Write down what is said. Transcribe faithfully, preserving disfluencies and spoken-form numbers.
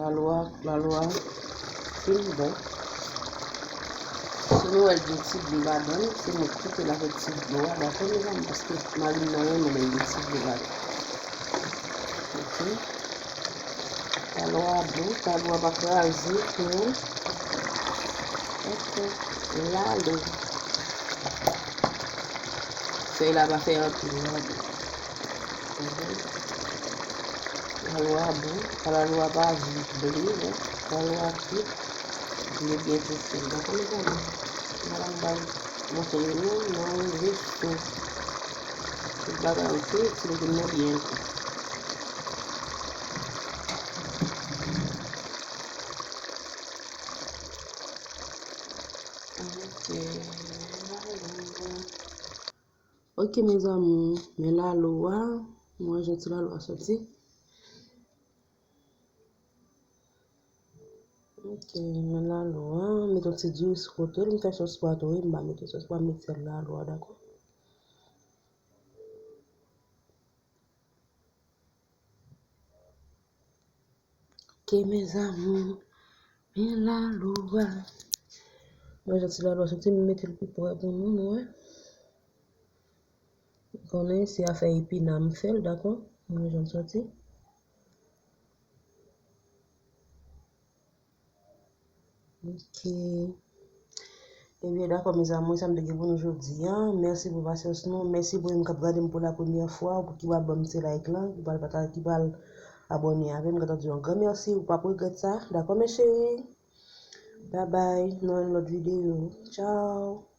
Lalo a, lalo a fin bon. Si nou wè l gen ti dlo ladan l, se mwen ki kite l avèk ti dlo a, dakò, mezanmi, paske marim nan renmen lè l gen ti dlo ladan l. Ok. Lalo a bon, lalo a pa kraze, non. Ok. Lalo. Fèy la pa fè anpil, lalo. Mhm. Lalo a bon, lalo a pa vle, non. Lalo a kwit. Li byen tou fè. Dakò, mezanmi? Mwen ba nou montre nou nan resto. Tout bagay ok, ti legim nan byen tou. Ok, lalo. Ok, mezanmi, men lalo a, mwen jan ti lalo a soti. Ok, men lalo a, met yon ti diri sou kote l, m fè sòs pwa tou, wi, m pa mete sòs pwa, m met sèl lalo a, dakò? Ok, mes amours, men lalo a. Mwen jan ti lalo a soti, m mete l pi pre pou nou, nou wè. Ou konnen se afè epina m fè l, dakò? Mwen jan l soti. Ok. Ebyen, dakò, mes amours, sa m te gen pou nou jodi a. Mèsi pou pasyans nou. Mèsi pou ou menm k ap gade m pou la premyè fwa, ou ki pral ban m ti like lan, ki pral pataje, ki pral abòne avè m, m gentan di yon gran mèsi, ou p ap regrèt sa. Dakò, mes chéris? Bye bye, nan yon lòt videyo. Tchao.